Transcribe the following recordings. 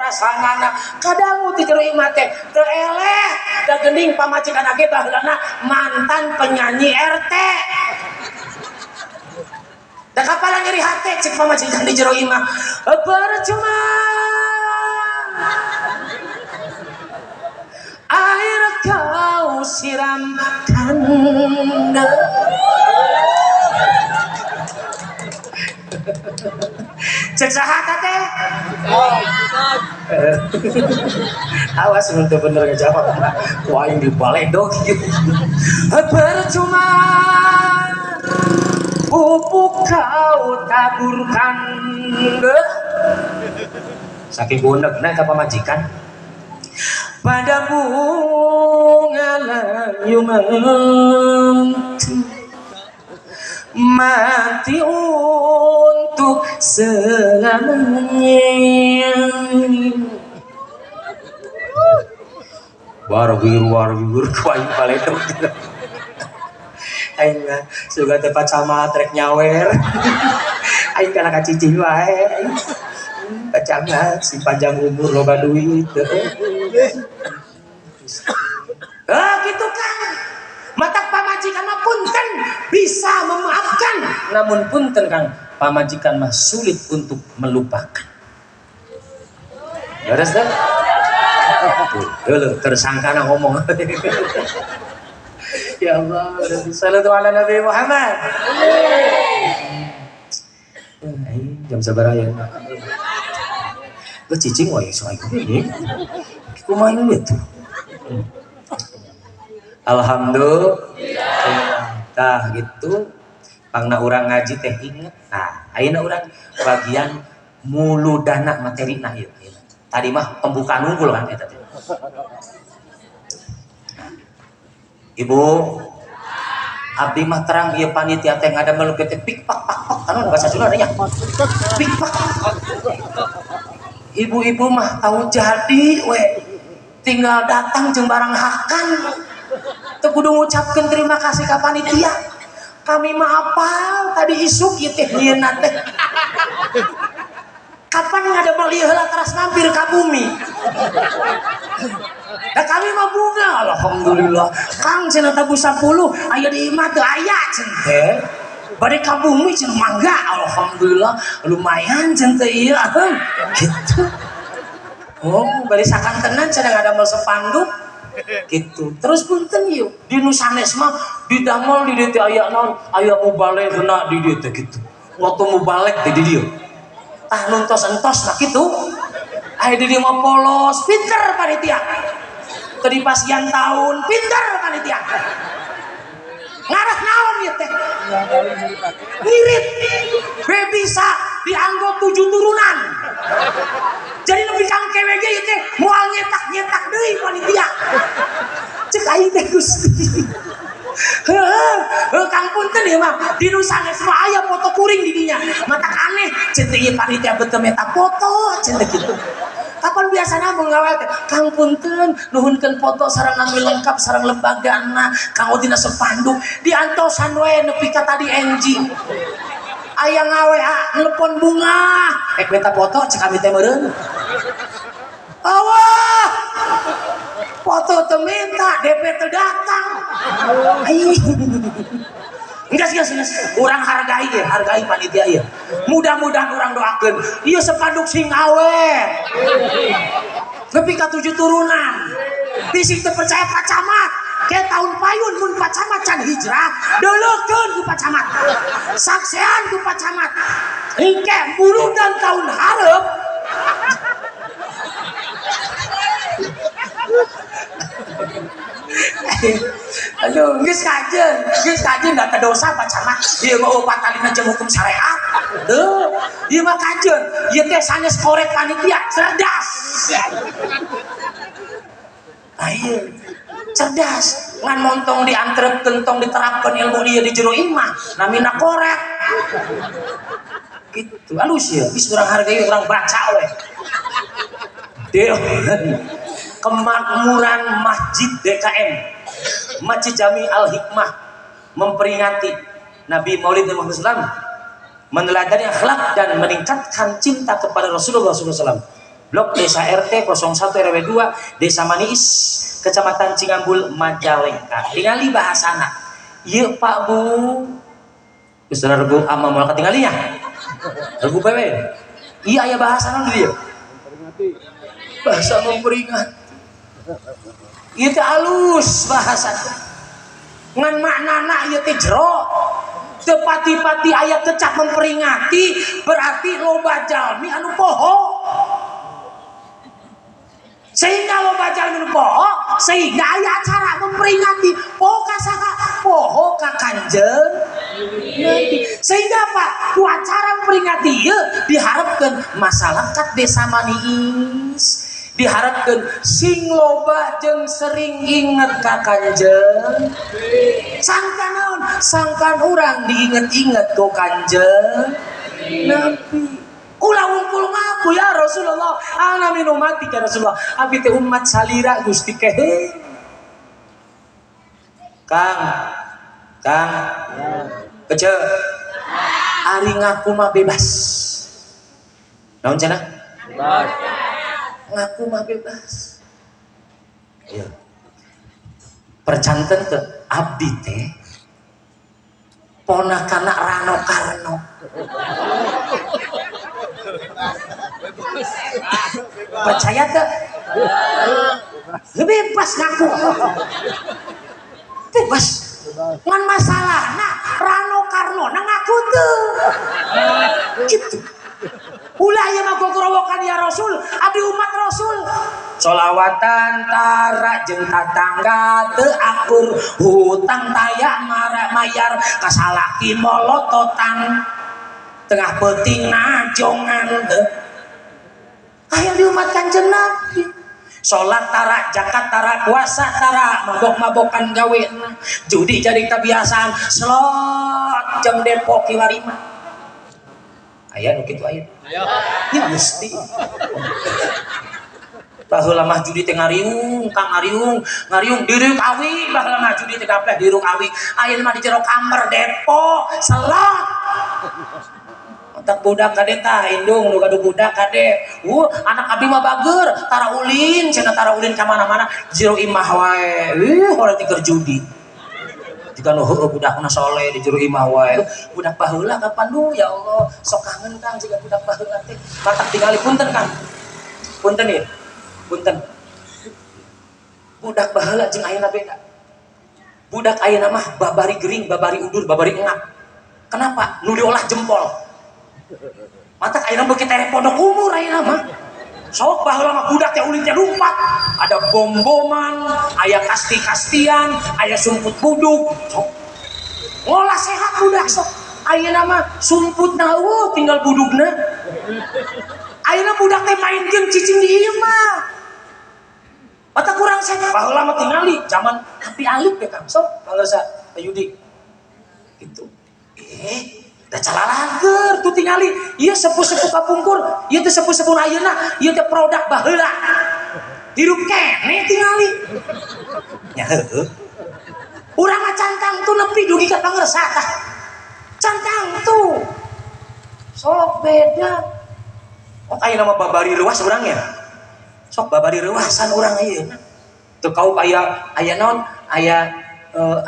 perasaanana kadangu ti jero imah teh teu eleh da geuning pamajikan ge baheulana mantan penyanyi RT. Da kapalan nyeri hate cek pamajikan di jero imah percuma air kau siramkan. Cek saha teh? Awas mun teu bener ngajawab. Ku aing dibaledog ieu. Percuma pupuk kau taburkan. Saking gunegna ka pamajikan. Pada bunga layu mati untuk selamanya. Warwir ku aing baledog. Aing mah sugan teh Pak Camat rek nyawer. Aing kana ka cicing wae. Pak Camat si panjang umur loba duit. Ah gitu kan. Matak pamajikan mah punten bisa memaafkan, namun punten Kang, pamajikan mah sulit untuk melupakan. Beres teh? Tuh, tersangkana ngomong. Ya Allah, salatu ala Nabi Muhammad. Jam sabaraha ya? Geus cicing wae so aing ini. Kumaha ieu tuh? Alhamdulillah. Tah gitu. Pangna urang ngaji teh inget. Tah, ayeuna urang bagian muludana materina ieu. Tadi mah pembukaan unggul kan eta teh. Ibu, abdi mah terang ieu panitia teh ngadamel teh pik pak pak pak anu bahasa Sunda nya. Pik pak. Ibu-ibu mah tahu jadi we. Tinggal datang jeung barang hakan. Teu kudu ngucapkeun terima kasih ka panitia. Kami mah apal tadi isuk ieu teh nyieunna teh. Kapan ngadamel ieu heula teras mampir ka bumi. Da kami mah bunga alhamdulillah. Kang cenah tabu 10 aya di imah teu aya cenah teh. Bade ka bumi cenah mangga alhamdulillah lumayan cenah teh ieu gitu. Oh, bari sakantenan cenah ngadamel sepanduk gitu. Terus punten ieu di nu sanes mah didamel di dieu teh aya naon? Aya mubaligna di dieu teh gitu. Waktu mubalig teh di dieu. Tah nuntos-entos mah kitu. Aya di dieu mah polos, pinter panitia. Teu dipasian tahun, pinter panitia. Ngarah naon ieu teh? Ngirit. Be bisa dianggo 7 turunan. Jadi lebih kang KWG ieu teh moal nyetak-nyetak deui panitia. Cek aing teh Gusti. Heuh, Kang punten ieu mah di nu sanes mah aya foto kuring di dinya. Matak aneh ceuk teh ieu panitia beuteum eta foto ceuk teh kitu. Kapan biasana mun ngawal teh Kang punten nuhunkeun foto sareng nami lengkap sareng lembagana kanggo dina sepanduk diantosan we nepi ka tadi enjing. Aya ngawe nelpon bunga ek beta foto cek kami teh meureun. Awah. Foto teu minta, DP teu datang. Enggak, enggak, enggak. Urang hargai ya, hargai panitia ieu. Mudah-mudahan urang doakeun ieu sepanduk sing awet. Nepi ka 7 turunan. Bisi teu percaya Pak Camat. Ke tahun payun mun Pak Camat can hijrah, deuleukeun ku Pak Camat. Saksean ku Pak Camat. Engke muludan tahun hareup. Aduh, geus kajeun da teu dosa Pak Camat. Ieu mah opat talina jeung hukum syariat. Teu, ieu mah kajeun, ieu teh sanes korek panitia, cerdas. Ayo, cerdas. Ngan montong diantrepkeun tong diterapkeun ilmu ieu di jero imah, namina korek. Gitu, alus ya, geus urang hargai urang baca we. Dewan Kemakmuran Masjid DKM Masjid Jami Al Hikmah memperingati Nabi Maulid Nabi Muhammad SAW, meneladani akhlak dan meningkatkan cinta kepada Rasulullah SAW. Blok Desa RT 01 RW 2, Desa Maniis, Kecamatan Cingambul, Majalengka. Tingali bahasana. Ieu Pak, Bu. Geus regu ama moal katinggalinya. Regu PW. Iya, aya bahasa naon di dieu? Bahasa memperingati. Ieu teh alus bahasa teh. Ngan maknana ieu teh jero. Teu pati-pati aya kecap memperingati berarti loba jalmi anu poho. Sehingga loba jalmi anu poho, sehingga aya acara memperingati. Poho ka saha? Poho ka Kanjeng Nabi. Sehingga apa? Ku acara memperingati ieu diharapkan masyarakat Desa Maniis diharapkan sing loba jeung sering inget ka Kanjeng. Sangkan naon? Sangkan urang diinget-inget ku Kanjeng Nabi. Ulah wungkul ngaku ya Rasulullah, ana min ummati ya Rasulullah. Abi teh umat salira Gusti kehe. Kang, Kang, Ece, ari ngaku mah bebas. Naon cenah? Bebas. Ngaku mah bebas. Iya. Percanten teu abdi teh ponakana Rano Karno. Percaya teu? Bebas ngaku. Bebas. Ngan masalahna Rano Karno na ngaku teu. Gitu. Ulah ieu mah gogorowokan ya Rasul, abdi umat Rasul. Solawatan tara jeung tatangga teu akur, hutang taya mara mayar, kasalaki molototan. Tengah peuting najongan teu. Aya di umat Kanjeng Nabi. Salat tara, zakat tara, puasa tara, mabok-mabokan gawena, judi jadi kebiasaan, slot jeung Depok kiwari mah. Aya nu kitu aya. Ayo. Ya mesti. Baheula mah judi teh ngariung, kang ngariung, ngariung direuk awi, baheula mah judi teh gapleh direuk awi. Ayeuna mah di jero kamar Depok, slot. Otak budak kade tah indung nu gaduh budak kade. Anak abdi mah bager, tara ulin, cenah tara ulin ka mana-mana, jero imah wae. Ih, urang teh keur judi. Jika nu heueuh budakna soleh di jero imah wae. Budak baheula kapan duh ya Allah, sok kangen Kang jiga budak baheula teh. Matak tingali punten Kang. Punten ieu. Punten. Budak baheula jeung ayeuna beda. Budak ayeuna mah babari gering, babari udur, babari engap. Kenapa? Nu diolah jempol. Matak ayeuna beuki tereh pondok umur ayeuna mah. Sok baheula mah budak teh ulin teh lumpat. Ada bom-boman, aya kasti-kastian, aya sumput buduk. Sok. Ngolah sehat budak sok. Ayeuna mah sumputna eueuh tinggal budukna. Ayeuna budak teh main game cicing di ieu mah. Mata kurang sehat. Baheula mah tingali zaman api alif ya Kang. Sok pangersa Pak Yudi. Gitu. Da calalager tuh tingali. Ieu sepuh-sepuh kapungkur, ieu teh sepuh-sepuh ayeuna, ieu teh produk baheula. Hirup keneh tingali. Nya heueuh. Urang mah cantang tuh nepi dugi ka pangersa tah. Cantang tuh. Sok beda. Oh ayeuna mah babari reuas urang ya. Sok babari reuasan urang ayeuna. Teu kau aya aya naon? Aya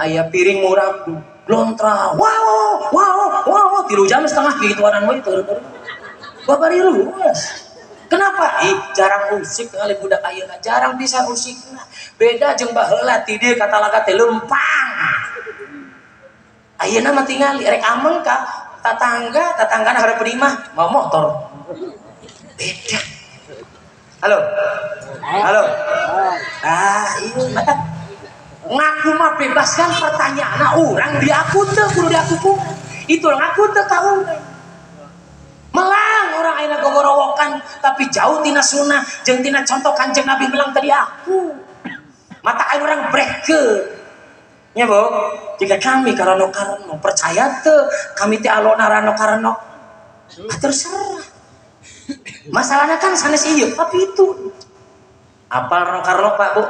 aya piring murah lontra. Wow, wow, wow, 3 jam setengah gituanan we turun-turun. Babari reuas. Kenapa? Ih, jarang usik kali budak ayeuna, jarang bisa usikna. Beda jeung baheula ti dieu katalaga teh lempang. Ayeuna mah tingali rek ameng ka tatangga, tatanggana hareupeun imah mau motor. Beda. Halo. Halo. Ah, iya mata. Ngaku mah bebas kan pertanyaanna urang diaku teu kudu diaku ku. Itu ngaku teu ka urang. Melang orang ayeuna gogorowokan tapi jauh tina sunnah jeung tina contoh Kanjeng Nabi melang tadi aku. Mata ayeuna urang breaker. Nya Bu, jika kami ka Rano Karno percaya teu kami teh alona Rano Karno. Ah, terserah. Masalahnya kan sanes ieu, tapi itu. Apal Rano Karno Pak Bu?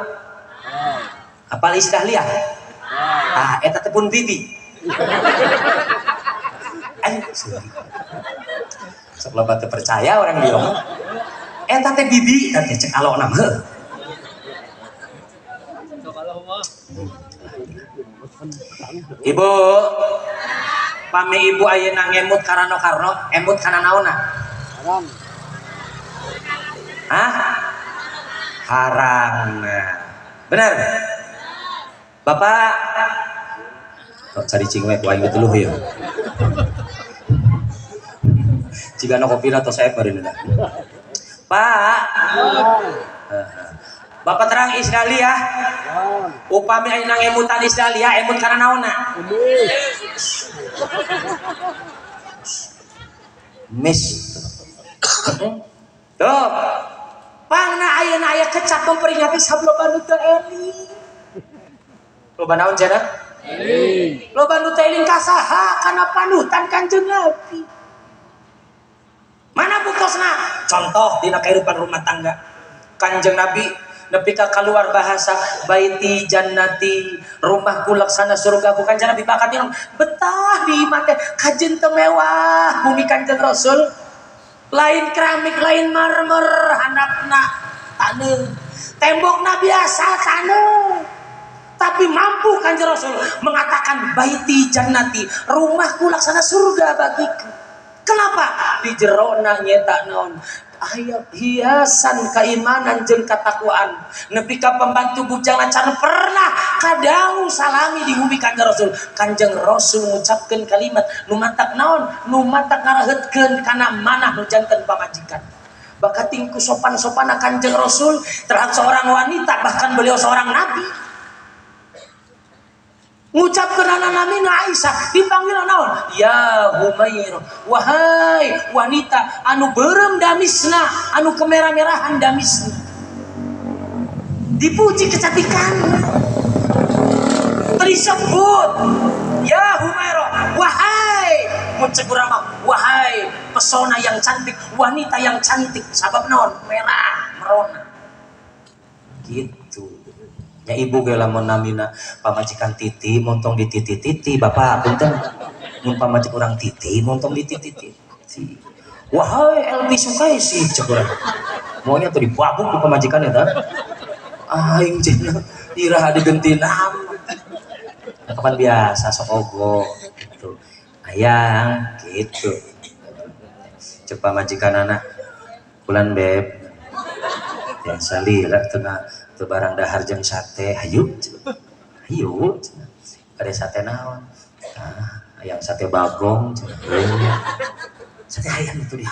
Apal Iis Dahlia? Ah, eta teh pun bibi. Ayo, sok loba teu percaya orang dia. Eta teh bibi teh cek alona mah. Ibu, pami ibu ayeuna ngemut karano karno, emut kana naonna? Haram. Hah? Harangna. Benar? Bapak, kok cari cing we ku aing teluh ya. Jika no kopi atau saya baru dah. Pak, Bapak terang Isdalia. Upami ayeuna ngemutan Isdalia, emut kana naonna? Mis. Tuh. Pangna ayeuna aya kecap memperingati sabloba nu teu eling. Loba naon cenah? Eling. Loba nu teu eling ka saha? Kana panutan Kanjeng Nabi. Mana buktosna? Contoh dina kehidupan rumah tangga. Kanjeng Nabi nepi ka keluar bahasa baiti jannati, rumahku laksana surgaku. Kanjeng Nabi bakat minum betah di imah teh kajen teu mewah bumi Kanjeng Rasul. Lain keramik, lain marmer, handapna taneuh. Tembokna biasa taneuh. Tapi mampu Kanjeng Rasul mengatakan baiti jannati, rumahku laksana surga bagiku. Kenapa? Di jerona nyeta naon? Aya hiasan keimanan jeung katakwaan. Nepi ka pembantu bujang can pernah kadangu salami di bumi Kanjeng Rasul. Kanjeng Rasul ngucapkeun kalimat nu matak naon? Nu matak ngaraheutkeun kana manah nu janten pamajikan. Bakating ku sopan-sopana Kanjeng Rasul terhadap seorang wanita, bahkan beliau seorang nabi. Ngucapkeun namina Aisyah dipanggil naon? Ya Humair, wahai wanita anu beureum damisna, anu kemerah-merahan damisna. Dipuji kecantikan. Disebut ya Humair, wahai mun cek urang mah, wahai pesona yang cantik, wanita yang cantik, sabab naon? Merah, merona. Gitu. Ya ibu ge lamun namina pamajikan titi montong dititi-titi, bapak punten mun pamajikan urang titi montong dititi-titi. Wahai LP Sukaisi cek urang. Maunya tuh dibabuk ku pamajikan eta. Aing cenah iraha digenti nama. Kapan biasa sok ogo gitu. Ayang gitu. Cek pamajikan anak bulan beb. Biasa lila tengah teu barang dahar jeung sate, hayu. Hayu. Ada sate naon? Ah, ayam sate bagong cenah. Sate ayam itu dia.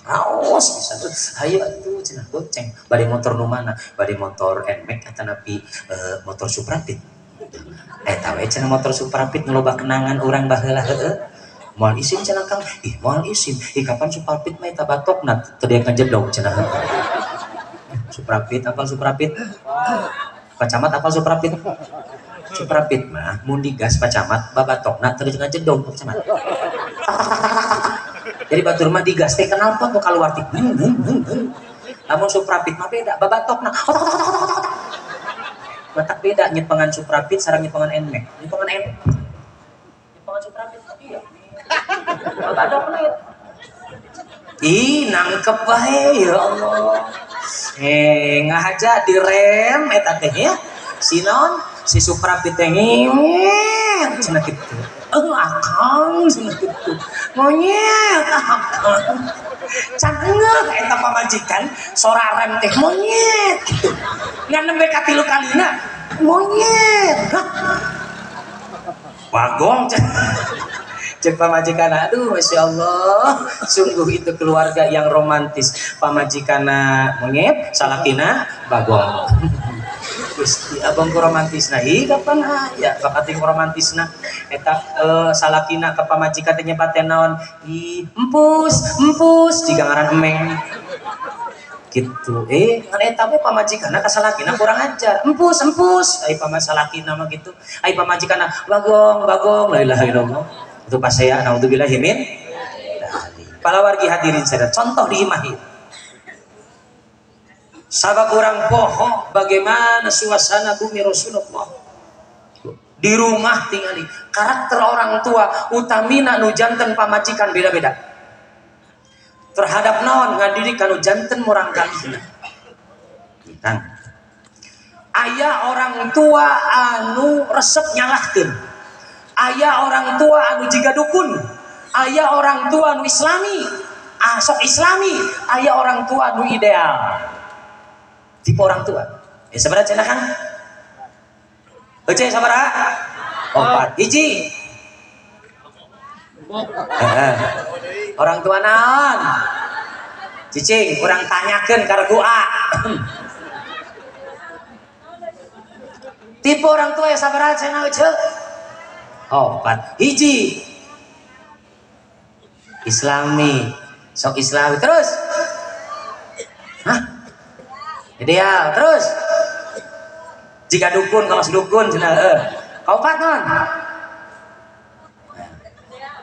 Raos bisa tuh. Hayu atuh cenah goceng. Bade motor nu mana? Bade motor Nmax atanapi motor Suprapit. Eta we cenah motor Suprapit nu loba kenangan urang baheula heueuh. Moal isin cenah Kang. Ih, moal isin. Ih, kapan Suprapit mah eta batokna teu daya ngajedog cenah. Suprapit apal Suprapit? Pak Camat apal Suprapit? Suprapit mah mun digas Pak Camat babatokna teu ngajedog Pak Camat. Jadi batur mah digas teh knalpot nu kaluar teh. Lamun Suprapit mah beda babatokna. Otak otak otak otak otak. Matak beda nyepengan Suprapit sareng nyepengan Nmax. Nyepengan Nmax. Nyepengan Suprapit iya. Babatokna ieu. Ih, nangkep wae ya Allah. Ngahaja direm eta teh ya. Si naon? Si Suprapit teh ngemet cenah kitu. Akang cenah kitu. Monyet akang. Can ngeuh eta pamajikan sora rem teh monyet kitu. Ngan nembe katilu kalina monyet. Hah? Bagong cenah. Cek pamajikan, aduh Masya Allah, sungguh itu keluarga yang romantis. Pamajikana monyet, salakina bagong. Gusti abang ku romantis nah, ih kapan aya bakating romantisna eta salakina ka pamajikan teh nyebat teh naon? Ih, empus, empus jiga ngaran emeng. Gitu. Ngan eta we pamajikana ka salakina kurang ajar. Empus, empus. Ai pamasalakina mah gitu. Ai pamajikana bagong, bagong, la ilaha illallah. Itu pas saya naudzubillahi min dzalik. Para wargi hadirin sadaya, contoh di imah ieu. Sabab urang poho bagaimana suasana bumi Rasulullah. Di rumah tingali karakter orang tua utamina nu janten pamajikan beda-beda. Terhadap naon ngadidik kanu janten murangkalihna. Kang, aya orang tua anu resep nyalahkeun, aya orang tua anu jiga dukun, aya orang tua anu islami, sok islami, aya orang tua anu ideal. Tipe orang tua ya sebenarnya cenah, Kang. Ece sabaraha? Opat. Hiji. Orang tua naon? Cicing, kurang tanyakan ka regu A. Tipe orang tua ya sabaraha cenah, Ece? Opat. Hiji. Islami. Sok Islami terus. Hah? Ideal terus. Jika dukun, kalau dukun cenah heuh. Kaopat naon?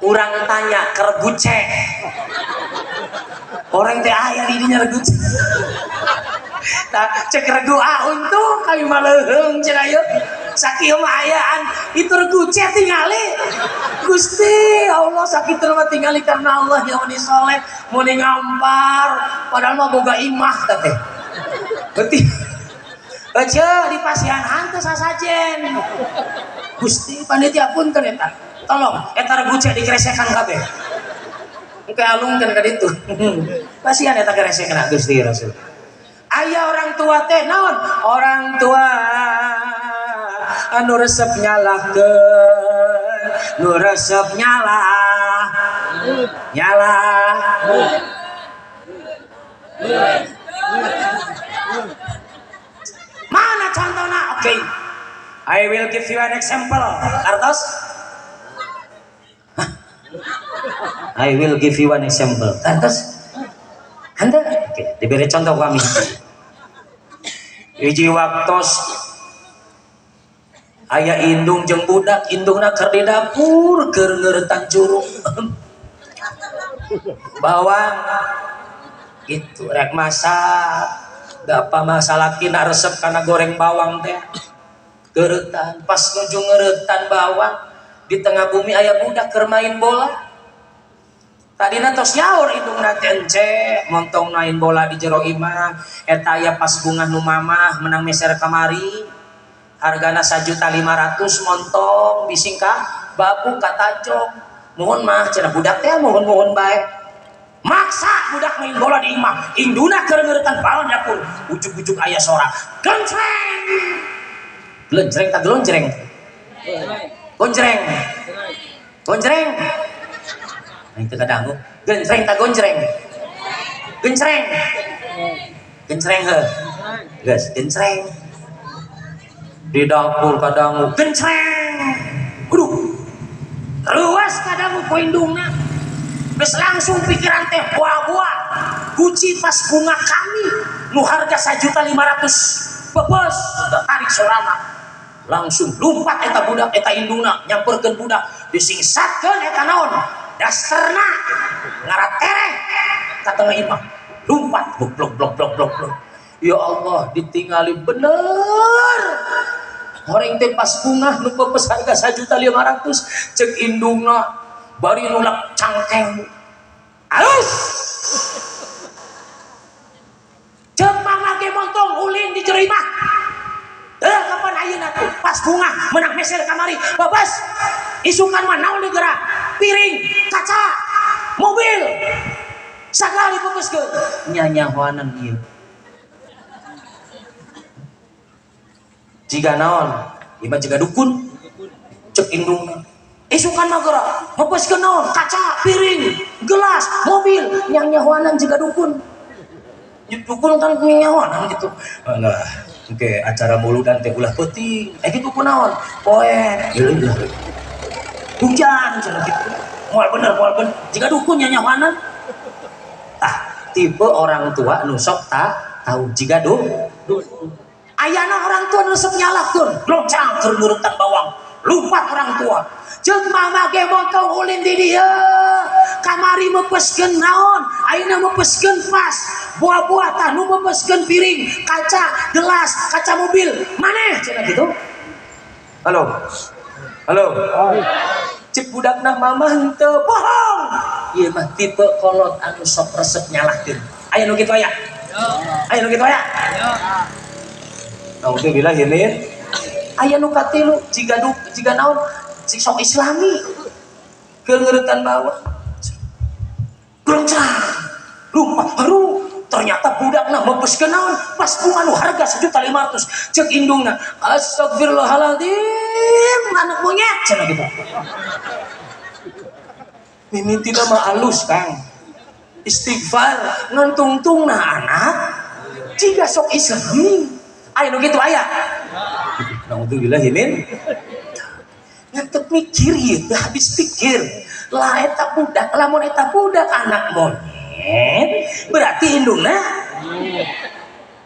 Urang tanya ke regu C. Orang teh aya di dinya regu C. Tah cek regu A untung kami mah leuheung cenah ieu. Sakieu mah ayaan itu regu C tingali. Gusti Allah, sakitu mah tingali karena Allah ya, meni soleh, meni ngampar, padahal mah boga imah teh. Berarti Ece di pasihan hantu sasajen. Gusti panitia, punten eta. Tolong eta regu C dikeresekan kabeh. Engke alungkeun ka ditu. Pasihan eta keresekan, Gusti Rasul. Aya orang tua teh naon? Orang tua anu resep nyalahkeun, nu resep nyalah. Nyalah. Mana contohnya? Oke. Okay. I will give you an example. Artos? Hah? I will give you an example. Artos? Anda? Oke, okay. Diberi contoh kami. Hiji waktos aya indung jeung budak, indungna keur di dapur keur ngeuretan curug. Bawang itu rek masak. Gapa masalah kina resep karena goreng bawang teh geretan. Pas nuju ngeretan bawang di tengah bumi aya budak keur main bola. Tadina tos nyaur indungna teh, "Ence montong main bola di jero imah, eta aya pas bunga nu mamah menang meser kamari, hargana 1.500.000, montong bising ka babu katajong, mohon mah," cenah budak teh. Mohon-mohon bae, maksa budak main bola di imah. Induna keur ngeuretan balon dapur. Ujug-ujug aya sora gencreng. Gencreng tak gelonjreng? Gonjreng, gonjreng. Nah, itu kadang gencreng tak gonjreng? Gencreng, gencreng heuh geus gencreng di dapur. Kadang gencreng. Aduh, ruas kadang ku indungna. Geus langsung pikiran teh buah-buah guci pas bunga kami nu harga 1.500.000 bebes. Tarik sorana, langsung lompat eta budak. Eta indungna nyamperkeun budak, disingsatkeun eta naon dasterna, ngaratereh ka tengah imah, lompat blok blok blok blok blok blok. Ya Allah, ditingali bener orang teh pas bunga nu pepes harga 1.500.000. Cek indungna bari nulak cangkeng, "Alus, cek mama ge montong ulin di jero imah. Eh, kapan ayeuna tuh pas bunga menang meser kamari babas, isukan mah naon gerak, piring, kaca, mobil sagali pepeskeun." Nyanyahoanan ieu jiga naon? Ieu mah jiga dukun, cek indungna. Isukan mah gerak ngepeskeun naon, kaca, piring, gelas, mobil, nyanyahoanan jiga dukun. Dukun kan nyanyahoanan gitu. Alah, oke acara muludan teh ulah peuting. Eh, kitu kunaon? Poe hujan cenah kitu. Moal bener, moal bener. Jiga dukun nyanyahoanan. Tah, tipe orang tua nu sok tak tahu jiga dukun. Ayana orang tua nu resep nyalahkeun, loncang keur ngeuretan bawang, lompat orang tua. Ceuk mama ge montong ulin di dieu. Kamari mepeskeun naon, ayeuna mepeskeun pas buah-buah. Tah, nu mepeskeun piring, kaca, gelas, kaca mobil maneh cenah kitu. Halo. Halo. Cek budakna, "Mama henteu." "Bohong." Ieu mah tipe kolot anu sok resep nyalahkeun. Aya nu kitu aya? Aya nu kitu aya? Naudzubillah min. Aya nu katilu jiga du jiga naon? Cik sok islami. Keur ngeuretan bawah. Groncang. Lupa baru ternyata budakna mepeskeun naon? Pas bunga nu harga 1.500.000. Cek indungna, astagfirullahaladzim, anak monyet cenah gitu. Mimitina mah alus, Kang. Istighfar ngan tungtungna anak jiga sok islami. Aya nu kitu aya? Naudzubillah min. Ngantuk mikir ieu teu habis pikir. Lah eta budak, lamun eta budak anak monyet, berarti indungna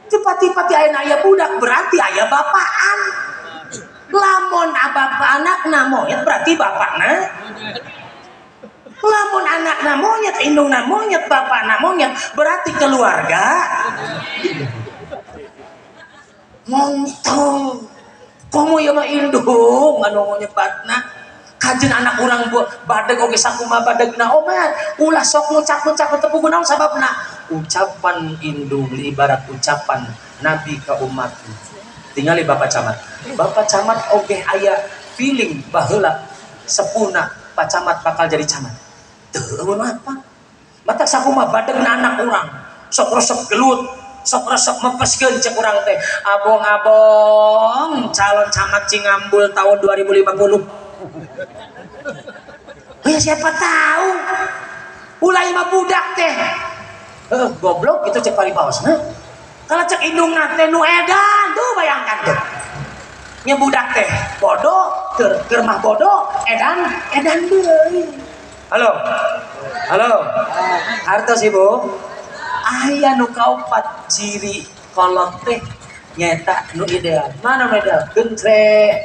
teu pati-pati ayeuna aya budak berarti aya bapaan. Lamun bapak anakna monyet berarti bapakna. Lamun anakna monyet, indungna monyet, bapakna monyet, berarti keluarga montong. Komo ieu mah indung anu nyebatna. Kajen anak urang badeg oge sakumaha badegna omat, ulah sok ngucap-ngucap teu puguh naon sababna. Ucapan indung ibarat ucapan nabi ka umat. Tingali Bapak Camat. Bapak Camat oge aya feeling baheula sepuna Pak Camat bakal jadi camat. Teu eueun apa? Matak sakumaha badegna anak urang, sok resep gelut, sok resep mepeskeun cek urang teh. Abong-abong calon camat Cingambul tahun 2050. Ya siapa tahu. Ulah mah budak teh. Heuh, goblok gitu cek paripaosna. Kalau cek indungna teh nu edan, tuh bayangkan tuh. Nya budak teh bodoh, keur mah bodoh, edan, edan deui. Halo. Halo. Hartos Ibu. Aya nu kaopat ciri kolot teh nyaeta nu ideal. Mana nu ideal? Gentre,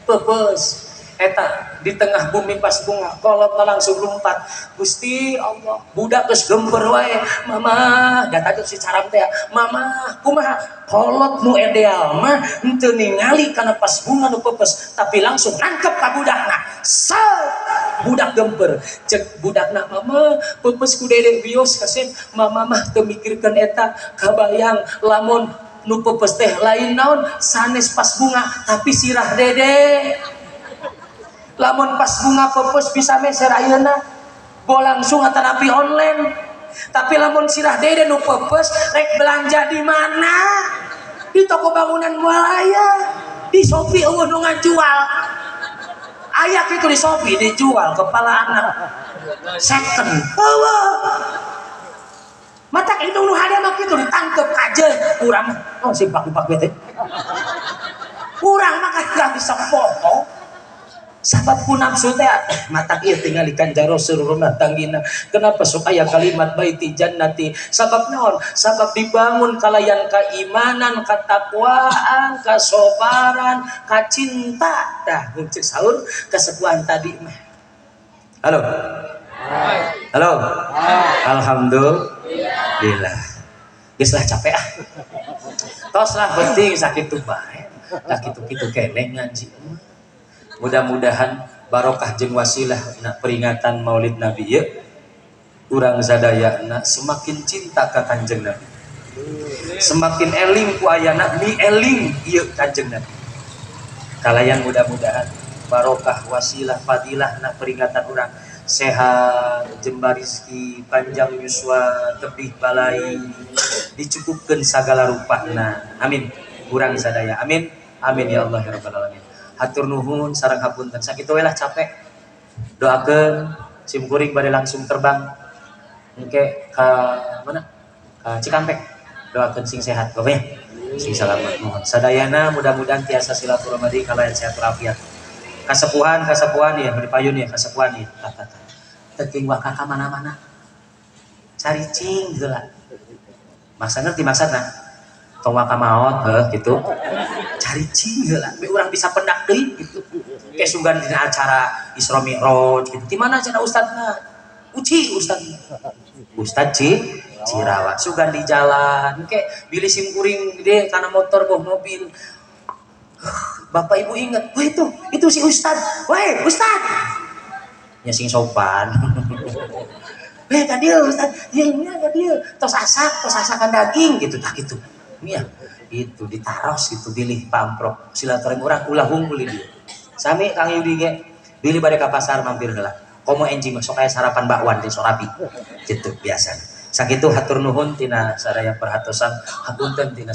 peupeus. Eta di tengah bumi pas bunga, kolot langsung lompat. Gusti Allah, budak geus gember wae. Mama, da tadi si caram teh, mama, kumaha? Kolot nu ideal mah henteu ningali kana pas bunga nu peupeus, tapi langsung nangkep ka budakna. Set, budak gemper. Cek budakna, mama, peupeus ku dede wios kasep. Mama mah teu mikirkeun eta, kabayang lamun nu peupeus teh lain naon sanes pas bunga, tapi sirah dede. Lamun pas bunga peupeus bisa meser ayeuna bo langsung atanapi online, tapi lamun sirah dede nu peupeus rek belanja di mana? Di toko bangunan moal aya, di Shopee eueuh nu ngajual. Aya kitu di Shopee dijual kepala anak second eueuh. Matak indung nu hade mah kitu ditangkep kajeun urang mah. Oh si pak-pak teh urang mah kan gak bisa foto sabab ku nafsu teh. Matak ieu tingali Kanjeng Rasul rumah tanggina kenapa sok aya kalimat baiti jannati, sabab naon? Sabab dibangun kalayan keimanan, ketakwaan, kasobaran, kacinta. Tah ceuk saur kasepuhan tadi mah. Halo, halo. Alhamdulillah, geus lah, capek ah, tos lah, penting sakitu bae. Tah kitu-kitu keneh ngaji. Mudah-mudahan barokah jeung wasilah na peringatan Maulid Nabi ye urang sadayana semakin cinta ka Kanjeng Nabi, semakin eling ku ayana mi eling ieu Kanjeng Nabi. Kalayan mudah-mudahan barokah wasilah fadilah na peringatan urang sehat, jembar rizki, panjang yuswa, tebih balai, dicukupkeun sagala rupana. Amin. Urang sadaya amin, amin ya Allah ya rabbal alamin. Hatur nuhun sareng hapunten, sakitu we lah, capek. Doakeun sim kuring bade langsung terbang engke ka mana, ka Cikampek. Doakeun sing sehat pokoknya, sing selamat. Mohon sadayana mudah-mudahan tiasa silaturahmi kalayan sehat walafiat. Kasepuhan, kasepuhan ya, beri payun ya, kasepuhan ya. Tah tah tah, teuing waka ka mana-mana, cari cing heula. Masa ngerti maksudna? Tong waka maot heuh gitu, cari cing heula be urang bisa pendak deui gitu. Kayak sunggan dina acara Isra Mi'raj gitu, di mana cenah ustadna? Uci, ustad, ustad Ci Cirawa. Sugan di jalan kayak bilih sim kuring gede karena motor boh mobil, bapak ibu inget, wah itu si ustad, wah ustad ya, sing sopan. Eh, ka dieu, Ustaz. Ieu nya ka dieu. Tos asak, tos asakan daging gitu tah gitu. Iya, itu ditaros gitu bilih pamprok silaturahim urang ulah hungkul di dieu. Sami Kang Yudi ge bilih bade ka pasar mampir heula. Komo enjing mah sok aya sarapan bakwan di Sorabi. Gitu biasa. Sakitu, hatur nuhun tina sadaya perhatosan, hapunten tina.